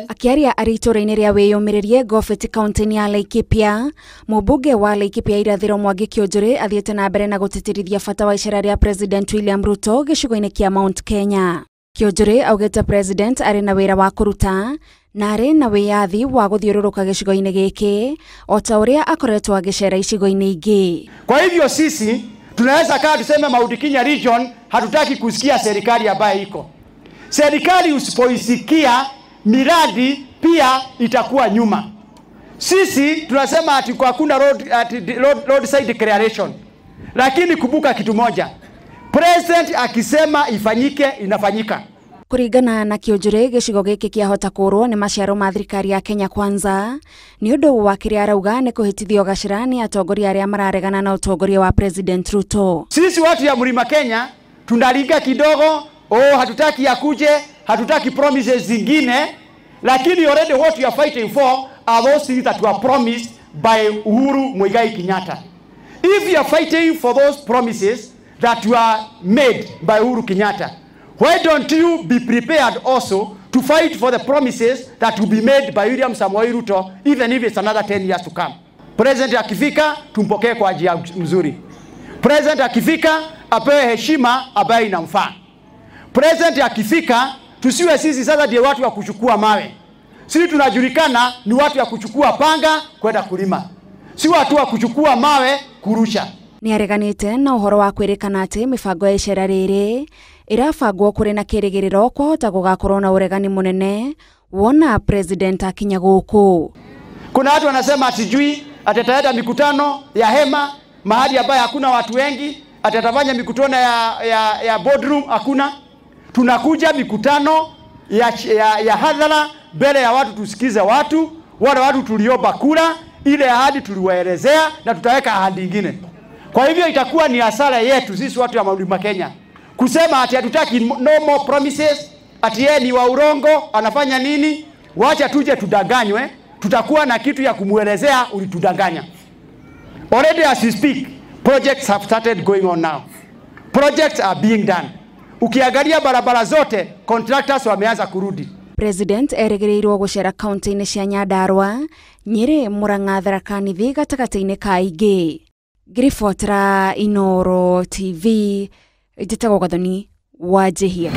Akiaria arĩ itũũra-inĩ rĩa Wĩyũmĩrĩrie Ngobeti kaunti-inĩ ya Laikipia, mũmbunge wa Laikipia irathĩro Mwangi Kiunjuri athiĩte na mbere na gũtĩtĩrithia bata wa icera rĩa President William Ruto gĩcigo-inĩ kĩa Mount Kenya. Kiunjuri augĩte President arĩ na wĩra wa kũruta na arĩ na wĩyathi wa gũthiũrũrũka gĩcigo-inĩ gĩkĩ o ta ũrĩa akoretwo agĩcera icigo-inĩ ingĩ. Kwa hivyo sisi tunaweza kaa tuseme Mount Kenya region hatutaki kusikia serikali ambayo iko. Serikali usipoisikia miradi pia itakuwa nyuma. Sisi tunasema ati kwa hakuna road side declaration. Lakini kumbuka kitu moja. President akisema ifanyike inafanyika. Kũringana na Kiunjuri, gĩcigo gĩkĩ kĩahota kũrwo nĩ maciaro ma thirikari ya Kenya Kwanza nĩ ũndũ wa kĩrĩa arauga nĩ kũhĩtithio gacĩra nĩ atongoria arĩa mararegana na ũtongoria wa President Ruto. Sisi watu ya Mlima Kenya tunalinga kidogo, oh, hatutaki akuje, hatutaki promises zingine, lakini already what we are fighting for are those things that were promised by Uhuru Muigai Kenyatta. If you are fighting for those promises that were made by Uhuru Kenyatta, why don't you be prepared also to fight for the promises that will be made by William Samoei Ruto, even if it's another 10 years to come? President akifika, tumpokee kwa njia mzuri. President akifika, apewe heshima ambayo inamfaa. President akifika, tusiwe sisi sasa ndiye watu wa kuchukua mawe. Sisi tunajulikana ni watu wa kuchukua panga kwenda kulima, si watu wa kuchukua mawe kurusha. Nĩ areganĩte na ũhoro wa kwĩrĩkana atĩ mĩbango ya icera rĩrĩ ĩrabangwo kũrĩ na kĩrĩgĩrĩro kwahota gũgakorwo na ũregani mũnene wona president akinya gũkũ. Kuna watu wanasema sijui atataenda mikutano ya hema mahali ambayo hakuna watu wengi, atatafanya mikutano ya boardroom hakuna. Tunakuja mikutano ya hadhara mbele ya watu, tusikize watu wale watu tuliomba kura, ile ahadi tuliwaelezea na tutaweka ahadi nyingine. Kwa hivyo itakuwa ni hasara yetu sisi watu ya Mlima Kenya kusema ati hatutaki no more promises, ati yeye ni wa urongo, anafanya nini? Wacha tuje tudanganywe, tutakuwa na kitu ya kumuelezea ulitudanganya. Already as we speak, projects have started going on now. Projects are being done. Ukiangalia barabara zote, contractors wameanza kurudi. President erĩgĩrĩirwo gũcera kaunti-inĩ cia Nyandarua, Nyĩrĩ, Murang'a, Tharaka Nithi gatagatĩ-inĩ ka ingĩ. Ngĩribotera Inooro TV, njĩtagwo Gathoni Wanjihia.